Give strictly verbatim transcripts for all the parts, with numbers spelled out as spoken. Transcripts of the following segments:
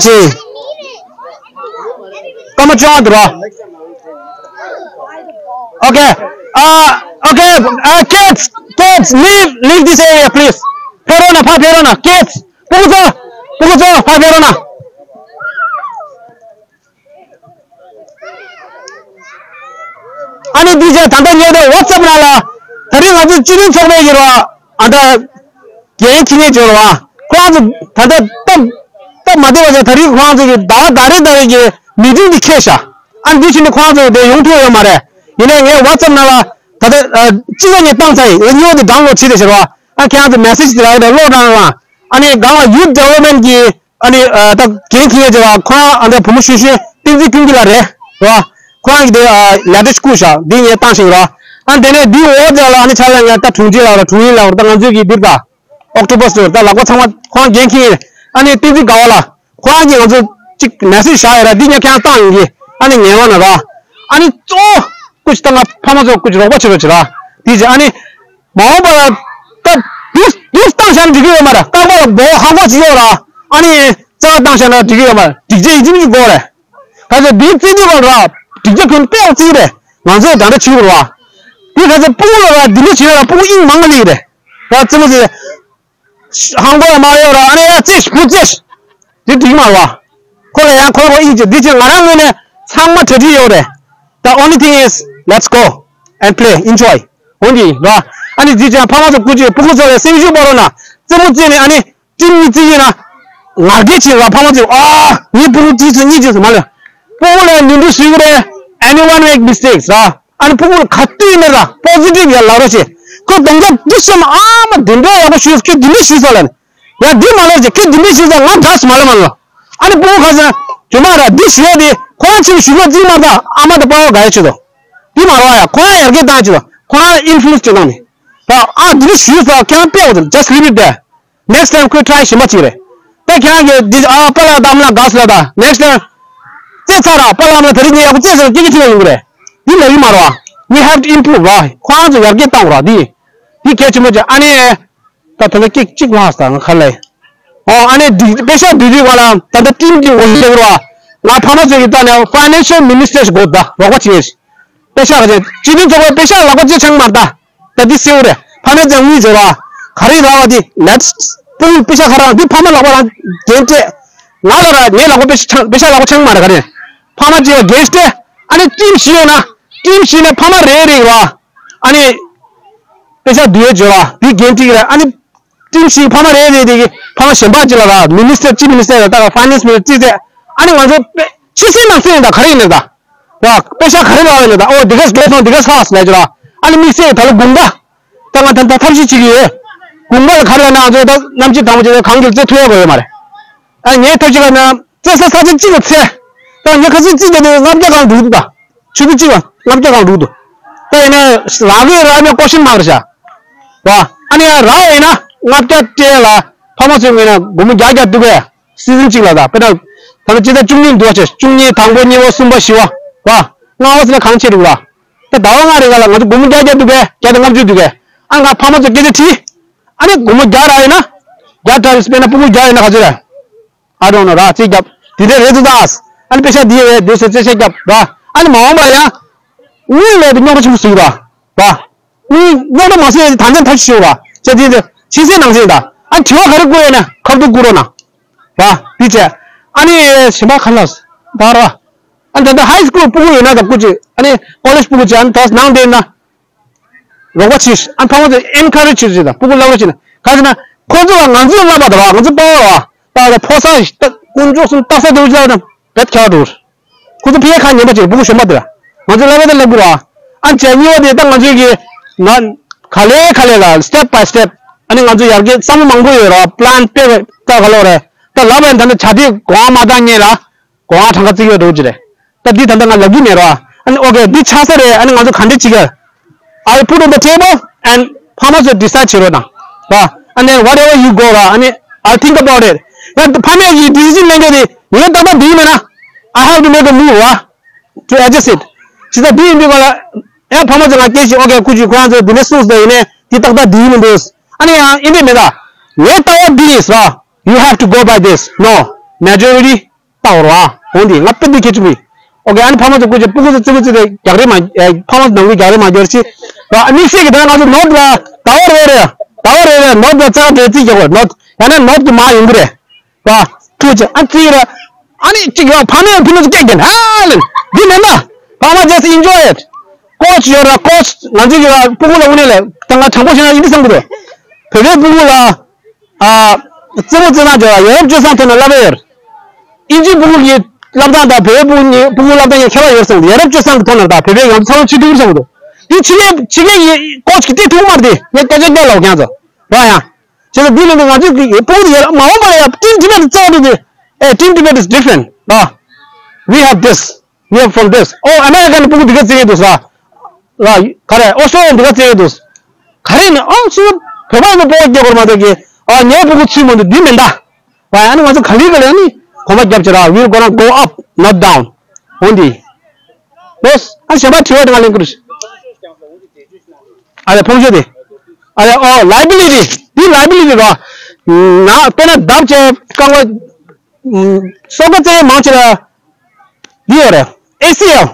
ཅི། སྐར་མ་བཅོ་ལྔ་འདུག་ར། Okay. Uh, okay. Uh, kids, kids, leave, leave this area, please. ཕེབས་རོགས་གནང་། ཕར་ཕེབས་རོགས་གནང་། Kids, སྤུ་གུ་ཚོ། སྤུ་གུ་ཚོ། ཕར་ཕེབས་རོགས་གནང་། ཨ་ནི་འདི་བྱས། ད་ལྟ་ཉེ་དུ་WhatsApp་ནང་ལ། ད་རིང་ང་ཚོ་སྤྱི་མཐུན་ཚོགས་པའི་ཡོད་ར། ཨ་ད་འགན་འཁྱེར་མཁན་ཡོད་ར། ཁོ་རང་ཚོ་ད་ལྟ་སྟབས་སྟབས་མ་བདེ་བ་བྱས། ད་རིང་ཁོ་རང་ཚོ་གི་ཟླ་བ་ཟླ་རེ་ཟླ་རེ་གི་meeting་འདི་འཁེལ་བཞག་ཨ་ནི་འདི་བྱས་ནས་ཁོ་རང་ཚོ་དེ་ཡོང་ཐུབ་ཡོད་མ་རེད། ཡིན་ནའི་ངས་WhatsApp་ནང་ལ་ད་ལྟ་ཨ་སྤྱི་ཚོགས་ནས་བཏང་ཚར་ཡིན། ངས་སྨྱོ་དེ་download་བྱས་ཏེ་བཞག་ར། ཨ་ཁྱེད་རང་ཚོ་message་དེ་ལ་ཡོད་ཀློག་རང་རང་། ཨ་ནི་སྒང་ལ་Youth Development་གི་ཨ་ནི་ཨ་ད་འགན་འཁྱེར་ཡས་ཅིག་ལ་ཁོ་རང་ཨ་ད་བུ་མོ་གཞོན་གཞོན་བསྟན་འཛིན་ཀུན་གྱི་ལགས་རེད་ར། ཁོ་རང་གི་དེ་ཨ་letter་བསྐུར་བཞག་འདི་ངས་བཏང་ཞིག་ར། ཨ་དེ་ནས་འདི་འོག་དེ་ལ་ཨ་ནི་ཆ་ལ་ངས་ད་དྲུང་ཆེ་ལགས་ར། དྲུང་ཡིག་ལགས་ར། ད་ང་ཚོའི་གི་འདིར་ད་October་སུ་ད་ལག་པ་ཚང་མ་ཁོ་རང་འགན་འཁྱེར་ཡས། ཨ་ནི་བསྟན་འཛིན་དགའ་བ་ལགས་ཁོ་རང་གིས་ང་ཚོ་གཅིག་message་བཞག་ཡོད་ར། འདི་ངས་ཁྱེད་རང་བཏང་ཡིན་གི། ཨ་ནི་ཉན་རོགས་གནང་ར། ཨ་ནི་གཙོ་བོ་སྐུ་མཁྱེན་ད་ང་ཕ་མ་ཚོ་སྐུ་མཁྱེན་རོགས་པ་བྱེད་རོགས་བྱེད་ར། འདི་བྱས་ཨ་ནི། མ་འོངས་པ་ལ་ད་དུས་དུས་བཏང་བཞག་ན་འགྲིག་གི་ཡོད་མ་རེད། རྟག་པར་འབོ་ཧང་པོ་ཅིག་ཡོད་ར། ཨ་ནི་རྩ་བ་བཏང་བཞག་ན་འགྲིག་གི་ཡོད་མ་རེད། སྒྲིག་ཆས་ཡིན་གཅིག་མིན་གཅིག་དགོས་རེད། ད་ཆ་འདིའི་རྩིས་འདི་བར་ར་སྒྲིག་ཆས་ཁོན་དཔེ་ཡག་རྩིས་རེད། ང་ཚོས་ད་ལྟ་བྱེད་དགོས་ར། དེ་ད་ཆ་སྤུ་གུ་ལ་ར་འདི་འདྲ་བྱེད་ན་ར་སྤུ་གུ་དབྱིངས་མང་ང་ལེགས་རེད། ར་རྩེད་མོ་རྩེ། ཧང་པོ་ཡང་མ་ཡོད་ར། ཨ་ནི་ཡ་རྩེ་བུ་རྩེ། དེ་འགྲིག་མ་རེད་བ། ཁོ་ལ་ཡང་ཁོ་ཁོ་དབྱིངས་ཀྱི་འདི་ཆེ་ང་རང་ངོས་ནས་ཚང་མ་གྲ་སྒྲིག་ཡོད་རེད། The only thing is, let's go and play, enjoy. འོན་ཏེ་ར། ཨ་ནི་འདི་ཅང་ཕ་མ་ཚོ་སྐུ་མཁྱེན་སྤུ་གུ་ཚོ་ལ་སེམས་ཤུགས་སྤར་རོགས་གནང་། རྩེད་མོ་རྩེས་ནས་ཨ་ནི་ཊིམ་གཉིས་རྩེ་གི་ན། ང་རྒྱལ་ཆེ་བ་ཕ་མ་ཚོས་ཨ་ངའི་སྤུ་གུ་གཅིག་ཚོ་གཉིས་ཚོ་མ་ལ། སྤུ་གུ་ལ་ནོར་འཁྲུལ་ཞུ་གི་རེད། Anyone make mistakes ར། ཨ་ནི་སྤུ་གུ་ལ་ག་དུས་ནས་ར་positive ཡ་ལབ་རོགས་བྱེད། ཁོས་གདོང་རྒྱབ་འདི་བཤད་མ་ཨ་མ་འདི་འདྲ་ཡག་པོ་ཞུས། ཁྱོད་འདི་འདྲ་ཞུས་ས་ལ་ནི། ཡ་འདི་མ་ལབ་ཅིག་ཁྱོད་འདི་འདྲ་ཞུས་ས་ང་འདྲ་སུ་མ་ལབ་མ་ལབ། ཨ་ནི་སྤུ་གུ་ཁ་སང་ཇོ་མ་ར་འདི་ཞུ་ཡ་དེ་ཁོ་རང་ཕྱིར་ཞུ་ལོ་རྩིས་མ་ད་ཨ་མ་དང་པ་ཕ་ག་ཡ་ཆེ་དོ། འདི་མ་ར་བ་ཡ་ཁོ་རང་ཡར་རྒྱས་བཏང་ཆེ་དོ། ཁོ་རང་ཨིན་ཕུ་ལུ་ཨེན་སི་བྱེད་སྟངས་ནི། ད་ཨ་འདི་འདྲ་ཞུས་ས་ཁྱེད་རང་དཔེ་འོ་དོ། Just leave it there. Next time ཁོས་try གཞན་པ་ཅིག་རེད། ད་ཁྱེད་རང་གིས་འདི་ཨ་པཱ་ལགས་དང་ཨ་མ་ལགས་དགའ་སོང་ད། Next time རྩེ་ཚར་ར་པཱ་ལགས་ཨ་མ་ལགས་དེ་རིང་ངས་ཡག་པོ་རྩེས་སོང་སྐད་ཆ་དྲིས་ན་ཡོང་གི་རེད། འདི་ལབ་ཡོད་མ་རེད་བ། We have to improve ར། ཁོ་རང་ཚོ་ཡར་རྒྱས་བཏང་ར་འདི། འདི་གལ་ཆེན་པོ་ཅིག་ཨ་ནི། ད་ད་ལྟ་སྐད་གཅིག་ལྷག་ས་ང་ཁ་ལས། ཨོ་ཨ་ནི་འདི་པེ་ཤག་བསྡུ་དུས་ག་ལ་ད་ལྟ་ཊིམ་གྱི་འོ་ཤེས་ར། ང་ཕ་མ་ཚོ་གི་ད་ནས་financial minister ཞིག་དགོས་ད་རོགས་པ་བྱེད། པེ་ཤག་ག་ཅེ་སྤྱི་མཐུན་ཚོགས་པའི་པེ་ཤག་ལག་པ་ཅེ་ཆང་མར་ད། ད་འདི་སེའུ་རེད། ཕ་མས་ཀྱང་དངུལ་འབྱོར་བ། ག་རེ་རག་པ་འདི་ལེཊ་སྤུན་པེ་ཤག་ག་རང་འདི་ཕ་མ་ལག་པ་རང་འགན་སྤྲད། ང་ལ་ར་ངའི་ལག་པ་པེ་ཤག་ཆང་པེ་ཤག་ལག་པ་ཆང་མ་རེད་ག་རེ། ཕ་མ་ཅེ་བ་འགན་སྤྲད། ཨ་ནི་ཊིམ་བཞི་ཡོད་ན་ཊིམ་བཞི་ནས་ཕ་མ་རེ་རེ་ར། ཨ་ནི་པེ་ཤག་བསྡུ་ཡས་འབྱོར་བ་འདི་འགན་འཁྲི་རེད། ཨ་ནི་ཊིམ་བཞི་ཕ་མ་རེ་རེ་རེ་གི་ཕ་མ་གཞན་པ་ཅིག་ལ་ར་minister chief minister ལ་ད་finance minister ཅིག་ཚེ། ཨ་ནི་ང་ཚོ་པེ་ཕྱི་གསལ་ནང་གསལ་ཡིན་ད་ག་རེ་ཡིན་ནས་ད། ར། པེ་ཤག་ག་རེ་ལབ་ཡོད་ན་ད། ཨོ་འདི་ག་སྤྲད་སོང་འདི་ག་ཧ་ལས་ཀྱི་ར། ཨ་ནི་དམིགས་བསལ་ད་ལོ་དགུན་ཁ། ད་ང་ད་ད་ཐབས་ཤེས་བྱེད་ཀྱི་ཡོད། དགུན་ཁ་ལ་ག་རེ་ལབ་ན་ང་ཚོ་ད་གནམ་གཤིས་དྭངས་པོ་བྱས་ནས་གངས་འཁེལ་རྩེ་ཐུབ་ཡག་གི་ཡོད་མ་རེད། ཨ་ངའི་ཐབས་ཤེས་ལབ་ན་རྩེ་ས་ས་ཆ་གཅིག་ལ་འཚོལ། ད་ངས་ཁ་སང་རྩིས་བརྒྱབ་དུས་ལྔ་བརྒྱ་གང་འགྲོ་འདུག་ད། ཆུ་ཚོད་གཅིག་ལ་ལྔ་བརྒྱ་གང་འགྲོ་འདུག་ད་ཡིན་ན་རག་གི་རག་མེད་ཀོ་ཤིན་མང་རེད་ཤག་ར། ཨ་ནི་ཡང་རག་ཡིན་ན་ལྔ་བརྒྱ་སྤྲད་ལ་ཕ་མ་ཚོའི་ངོས་ནས་སྒོར་མོ་བརྒྱ་བརྒྱ་འདུག་གས། སི་ཛིན་གཅིག་ལ་ད་དཔེར་ན། ད་ལྟ་སྤྱི་ཟླ་བཅུ་གཉིས་འདུག་བ་བྱས། བཅུ་གཉིས་དང་པོ་གཉིས་པ་གསུམ་པ་བཞི་པ། བ། ལྔ་པ་ཟེར་ན་གང་ཆེ་རུ་ར། ད་ཟླ་བ་ལྔ་རིང་ག་ལ་ང་ཚོ་སྒོར་མོ་བརྒྱ་བརྒྱ་འདུག་གས། བརྒྱ་དང་ལྔ་བཅུ་འདུག་གས། ཨ་ང་ཕ་མ་ཚོ་སྐད་ཆ་དྲིས། ཨ་ནི་སྒོར་མོ་བརྒྱ་རག་ཡོད་ན། བརྒྱ་ཊའིམ་སི་དཔེར་ན་སྤུ་གུ་བརྒྱ་ཡོད་ན་ག་ཚོད་རེད། I don't know ར་རྩིས་རྒྱབ། དེ་འདྲ་རེད་འདུག་ད། ཨ་ནི་པེ་ཤག་འདི་རེད་འདུག་ཟེར་རྩིས་ཆ་རྒྱབ་ར། ཨ་ནི་མ་འོངས་པ་ཡང་། དངུལ་ལས་དེ་རྙོག་དྲ་ཆེན་པོ་བཟོས་ར། ར། དངུལ་རྙོག་དྲ་མ་བཟོས་ཡ་དེ་ད་ནས་ཐག་གཅོད་ཞུ་ར། བྱས་དེ་དེ་ཕྱི་གསལ་ནང་གསལ་ད། ཨ་དྲི་བ་ག་རེ་བཀོད་ཡོད་ན་ཁ་ཐུག་བཀོད་རོགས་གནང་། ར། འདི་བྱས། ཨ་ནི་གཞན་པ་ག་ལ་ད་ར། ཨ་ད་ལྟ་ཧའི་སི་ཀུལ་སྤུ་གུ་ཡོད་ན་ད་སྐུ་མཁྱེན། ཨ་ནི་ཀོ་ལེཇ་སྤུ་གུ་བྱས། ཨ་ནི་ད་ནང་བསྡད་ན། རོགས་པ་བྱེད། ཨ་ཕ་མ་ཚོས་ཨེན་ཁ་རེཇ་བྱེད་ཅིག་དང་སྤུ་གུ་བསླབ་རོགས་བྱེད་ན་ག་ཟེར་ན། ཁོ་ཚོ་ལ་ང་ཚོས་བསླབ་པ་དང་ང་ཚོ་སྤང་བ་ར། ད་ད་ཕོ་གསར་ཞིག་ད་དཀོན་མཆོག་གསུམ་སྟག་ས་དེ་འུ་ཅག་ལ་ད་བེད་ཁྱག་འགྲོ། ཁོ་ཚོ་ཕི་ཡ་ཁ་ཉན་པ་བྱེད། སྤུ་གུ་གཞན་པ་དེ་ལ་ང་ཚོས་བསླབ་པ་ད་བསླབ་དགོས་ར། ཨ་བྱས་གཉིས་པ་དེ་ད་ང་ཚོས་ཀྱི་ང་ག་ལེ་ག་ལེ་ལ་step by step ཨ་ནི་ང་ཚོ་ཡར་རྒྱས་བསམ་བློ་མང་པོ་ཡོད་ར། པི་ལན་དཔེ་ད་ག་ལོ་རེད། ད་ལབ་པ་ཡིན་ད་ནི་བྱ་དེ་གོང་མ་བཏང་ཉེ་ལ། གོང་ཨ་གྲངས་ཀ་བརྩི་གི་ཡོད་འགྲོ་གི་རེད། ད་འདི་ད་ལྟ་ང་ལབ་ཀྱི་མེད་ར། ཨ་ནི་ཨོ་ཀེ་འདི་ཆགས་ས་རེད། ཨ་ནི་ང་ཚོ་ག་འདྲ་བྱེད་ཀྱི། I put on the table and ཕ་མ་ཚོས་ཌི་སའིཌ་བྱེད་རོགས་གནང་། ར། And then whatever you go ར། ཨ་ནི་I'll think about it. ཡང་ཕ་མས་ཀྱི་ཌི་སི་ཤན་ལེན་རྒྱུ་དེ་ངའི་ཏག་ཏག་འདི་ཡིན་མེད་ན། I have to make a move ར། To adjust it. ཇི་ལྟར་འདི་ཡིན་དུས་ག་ལ། ཡང་ཕ་མ་ཚོ་ང་སྐད་ཆ་ཨོ་ཀེ་སྐུ་མཁྱེན་ཁོ་རང་ཚོ་འདི་ནས་གསུངས་སོང་ཡིན་ནའི་འདི་ཏག་ཏག་འདི་ཡིན་མི་འདུག་ཨ་ནི་ཡང་ཨིན་འདི་མེད་ད། ངའི་ལྟ་བ་འདི་ཡིན་ར། You have to go by this. No. Majority ཨོ་ར་བ། འོང་དེ་ང་དཔེ་འདི་ཁྱེད་ཆུ་མི། ཨོ་ཀེ། ཨ་ནི་ཕ་མ་ཚོ་སྐུ་ཅི་སྤུ་གུ་ཚོ་ཙི་གུ་ཙི་དེ་རྒྱག་རེས་མ། ཨེ། ཕ་མ་ཚོ་ནང་གི་རྒྱག་རེས་མ་རྒྱག་རེས་ཅི། ར་ཨ་ནི་སེ་གི་ད་ང་ཚོ་ནོར་ལ་ད་བ་རེ་རེ་ད་བ་རེ་རེ་ནོར་ལ་ཙག་རེ་ཙི་རྒྱག་གོ་ནོར། ཡང་ན་ནོར་གི་མ་ཡོང་གི་རེད། ར་ཐུག་ཅི་ཨ་ཙི་ར། ཨ་ནི་ཅིག་ཡོང་ཕ་མས་ཕི་ནོ་ཚོ་སྐད་རྒྱག་ཧ་ལན་འདི་མེད་ན། ཕ་མ་just enjoy it. ཀོ་ཆི་ཡོད་ར་ཀོ་ཆི་ང་ཚོ་ཡོད་ར་སྤུ་གུ་ལ་དངོས་གནས་ལས་ད་ང་དྲང་པོ་བཤད་ན་ཡིན་དུ་བསམ་གི་འདུག་བོད་པའི་སྤུ་གུ་ལ། ཨ། རྩེད་མོ་རྩེད་སྟངས་སྦྱོར་བ་ཡ་རབས་སྤྱོད་བཟང་ཐོག་ནས་བསླབ་ཡས་ཡོད། ཨིན་ཇིའི་སྤུ་གུ་གི་བསླབ་སྟངས་དང་བོད་པའི་སྤུ་གུ་གཉིས་སྤུ་གུ་བསླབ་སྟངས་གཉིས་ཁྱད་པར་ཡོད་བསམ་གི་འདུག་ཡ་རབས་སྤྱོད་བཟང་གི་ཐོག་ནས་དང་བོད་པའི་ང་ཚོ་ཚང་མ་ཕྱི་ཐུག་བསམ་གི་འདུག་འདི་ཕྱི་རྒྱལ་ཕྱི་རྒྱལ་གྱི་ཀོ་ཆི་གི་དེ་ཐུག་མ་རེད། དེ་ངས་སྐད་ཆ་སྐད་ལ་ཁྱེད་ཚོ་ར་ཡང་། བྱས་ཙང་འདི་ལས་ང་ཚོའི་སྤུ་གུ་དེ་ཡ་རབས་མ་འོངས་པར་ཡ་team debate རྩ་བ་འདུག་དེ། ཨེ། team debate is different. ར། We have this. We have from this. Oh, American སྤུ་གུ་འདི་ག་རྩེ་གི་འདུག་ས། ལ་ག་རེ་ཨོ་སི་ཊྲེ་ལི་ཡ་འདི་ག་རྩེ་གི་འདུག་ག་རེ་ནི་ཨང་སུ་བོད་པ་ནི་སྤོ་བོ་སྐྱོ་གོར་མ་དག་གི། ཨ་ངའི་སྤུ་གུ་ཚུལ་མ་འདུག་འདི་མིན་ད། བ་ཡ་ནི་ང་ཚོ་ག་ལི་ག་ལི་ནི་གོམ་པ་རྒྱབ་ཅི་ར། We're gonna go up, not down. འོན་ཏེ། ལོས་ཨ་གཞན་པ་དྲི་བ་དང་ལེན་ཀུར། ཨ་རེ་ཕོམ་ཤོ་དེ། ཨ་རེ་ཨོ་liability འདི་liability ར། ན་དཔེར་ན་བརྡབ་བྱས་རྐང་པ། སོ་ཀ་རྩེ་མང་ཆེ་ལ། འདི་ཡོད་རེད། ཨེ་སི་ཨེལ།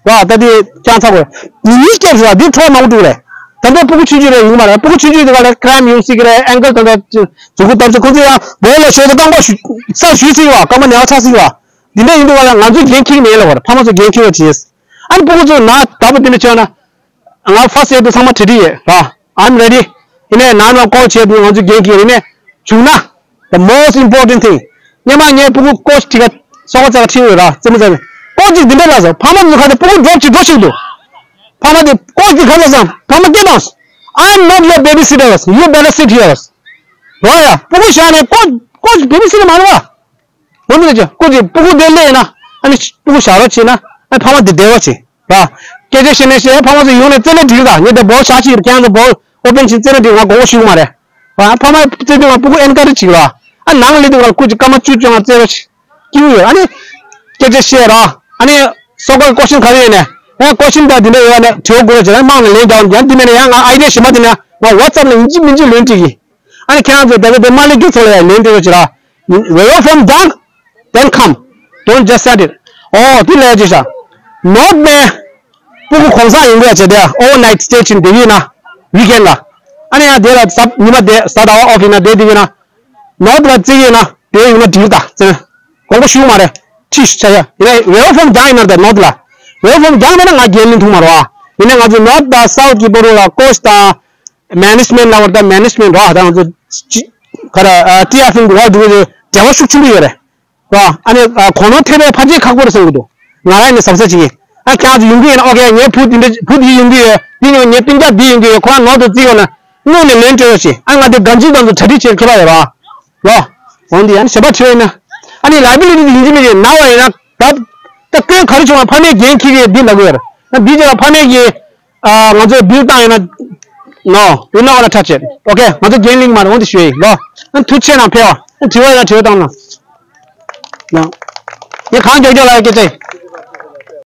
ར་ད་འདི་ཅང་ཚ་གོ། ནི་ནི་སྐྱེབ་ཟེར་བ་འདི་ཁྲོ་མང་པོ་འདུག་རེད། ད་ལྟ་སྤུ་གུ་ཆུང་ཆུང་རེ་ཡོང་མ་རེད། སྤུ་གུ་ཆུང་ཆུང་དེ་ག་ལ་ཀྲེམ་ཡོང་སྲིད་ཀྱི་རེད། ཨེང་ཀལ་ད་ལྟ་མཛུ་གུ་བརྡབ་ཚེ་ཁོ་ཚོ་ཡང་བོད་ལ་ཤོར་ཚེ་རྐང་པ་ཤུ་ས་ཞུས་སྲིད་པ། རྐང་པ་ནེ་བ་ཆག་སྲིད་པ། འདི་འདྲ་ཡིན་དུས་ག་ལ་ང་ཚོས་འགན་འཁྱེར་མེད་ལ་བར་ཕ་མ་ཚོ་འགན་འཁྱེར་བ་བྱས། ཨ་ནི་སྤུ་གུ་ཚོ་ན་ད་བ་འདི་འདྲ་བྱས་ན། ང་first aid དུ་ཚང་མ་བྲིས་བྲིས་ཡོད་ར། I'm ready. ཡིན་ནའི་ནང་ལ་ཀོལ་བྱས་དུས་ང་ཚོས་འགན་འཁྱེར་ཡིན་ནའི། བྱུང་ན། The most important thing. སྔོན་མ་ངས་སྤུ་གུ་ཀོ་ཆི་ཁྲིད་ག་སོ་ཀ་ཙག་ཁྲིད་ཡོད་ར་རྩེད་མོ་རྩེ་ནས། ཀོ་ཆི་འདི་འདྲ་ལ་ཟེར་ཕ་མ་ཚོ་ག་དེ་སྤུ་གུ་འགྲོ་ཅིག་འགྲོ་ཞིག་འདུག་ཕ་མ་དེ་ཀོ་ཆི་ག་ལ་ཟེར་ཕ་མ་སྐད་གཏོང་། I am not your babysitter. You better sit here. རོ་ཡ་སྤུ་གུ་བཞག་ནས་ཀོ་ཀོ་ཆི་babysitter མ་རེད་བ། འོ་མི་ལ་ཅི་སྐུ་མཁྱེན་སྤུ་གུ་འདི་སླེབས་ན་ཨ་ནི་སྤུ་གུ་བཞག་རོགས་བྱེད་ན་ཨ་ཕ་མ་འདི་བདེ་བ་བྱེད་ར། སྐད་ཆ་བཤད་ནས་བཤད་ཕ་མ་ཚོ་ཡོང་ནས་རྩེད་ལེན་འགྲིག་ད་ངས་འདི་བོ་ཤ་ཆི་ཁྱེད་ཚོ་བོ་ཨོ་པན་ཕྱིན་རྩེད་ལེན་འགྲིག་ང་དགོངས་པ་ཞུ་གི་མ་རེད་ར། ཕ་མ་རྩེད་དུས་ང་སྤུ་གུ་ཨེན་ཀ་རེ་བྱེད་ར། ཨ་ནང་སླེབས་དུས་ང་སྐུ་མཁྱེན་སྐར་མ་བཅུ་བཅོ་ལྔ་རྩེད་རོགས་བྱེད་ཀྱི་ཡོད། ཨ་ནི་སྐད་ཆ་བཤད་ར། ཨ་ནི་སོ་ཀ་ཀོ་ཤིན་ག་རེ་ཡོད་ནས་ཨ་ཀོ་ཤིན་ད་འདི་འདྲ་ཡོད་ནས་དྲི་བ་དགོས་ར་བྱེད་ན་དམངས་ནས་ལན་རྒྱག་འདི་མེད་ན་ཡང་ང་ཨའི་ཌི་ཡ་ཞིག་མ་དེ་ནས་ང་ཝ་ཊི་སེབ་ལ་ཡིན་གཅིག་མིན་གཅིག་ལན་སྤྲད་ཀྱི། ཨ་ནི་ཁྱེད་རང་ཚོ་ད་ལྟ་དེ་མ་སླེབས་རྒྱུ་ཚོ་ལ་ཡང་ལན་སྤྲད་རོགས་བྱེད་ར། Wherever from down, then come. Don't just send it. ཨོ་དེ་ལས་ཅི་ཤ། ནོར་ནས་སྤུ་གུ་གུང་སེང་ཡོང་གི་ཡ་བྱེད་དེ་ཨོ་ཝར་ནའིཊ་སི་ཊེ་ཤན་དེ་ཡིན་ན་ཝིག་ཨེན་ལ། ཨ་ནི་ཡང་དེ་ལ་གཟའ་ཉི་མ་དེ་གཟའ་ཟླ་བ་ཨོཕ་ཡིན་ན་དེ་དེ་ཡིན་ན། ནོར་ལ་བརྩི་ཡོད་ན་དེ་ཡོང་ན་འགྲིག་ད་ཙེ། དགོངས་པ་ཞུ་མ་རེད། ཁྲིས་ཆ་ཡ་ཡིན་ན་wherever from down ཡིན་ན་དེ་ནོར་ལ། Wherever from down ཡིན་ན་ང་རྒན་ལིན་ཐུང་མ་རོ་ཨ། ཡིན་ན་ང་ཚོ་ནོར་དང་སའུ་ཐ་གི་བར་ལ་ཀོ་ཆི་དང་མེ་ནེ་ཇི་མེན་ཊི་ལ་བར་དང་མེ་ནེ་ཇི་མེན་ཊི་རོ་ཨ་དང་ང་ཚོ་ཅི་ག་ར་ཊི་ཨེཕ་ཨེམ་གི་བར་འདུག་འབྲེལ་བ་ཤུགས་ཆེན་པོ་ཡོད་རེད། རོ་ཨ་ནི་གོ་ནོར་ཐེབས་པའི་ཕལ་ཆེར་ཁག་པོ་རེད་བསམ་གི་འདུག་ང་རང་ནི་གཟབ་གཟབ་བྱེད་ཀྱི། ཨ་ཁྱེད་ཚོ་ཡོང་གི་ཡིན་ན་ཨོ་ཀེ་ངའི་བུ་འདི་འདྲ་བུ་འདི་ཡོང་གི་ཡོད། འདི་ཡོང་ངའི་སྤུན་ཀྱག་འདི་ཡོང་གི་ཡོད། ཁོ་རང་ནོར་དུ་བརྩི་ཡོད་ན་དངོས་ནས་ལན་སྤྲོད་རོགས་བྱེད། ཨ་ང་དེ་གང་ཅི་དང་ཚོ་གྲ་སྒྲིག་བྱེད་མཁས་པ་ཡོད་རོ། རོ། འོན་ཏེ་ཡང་ཞེ་པོ་ཁྲི་བ་ཡིན་ན། ཨ་ནི་ལའི་བི་ལི་ཊི་དེ་ཡིན་གཅིག་མིན་གཅིག་ན་བ་ཡིན་ན་ད། ད་སྐྱོན་ག་རེ་བྱུང་བ་ཕ་མས་འགན་འཁྱེར་གྱི་འདི་ལབ་གི་ཡོད་རེད། ད་འདི་ཅག་ཕ་མས་ཀྱི་ཨ་ང་ཚོ་བིལ་བཏང་ཡོད་ན། No, we're not gonna touch it. Okay, ང་ཚོ་འགན་ལེན་མ་རེད། འོན་ཏེ་ཞུ་ཡི་ལོ། ཨ་ཐུགས་ཆེ་གནང་ཕེབས་བ། ཨ་དྲི་བ་ཡོད་ན་དྲི་བ་བཏང་གནང་། ཡང་། ངས་གང་མགྱོགས་མགྱོགས་ལ་ཡ་སྐད་ཆ་ཡིན།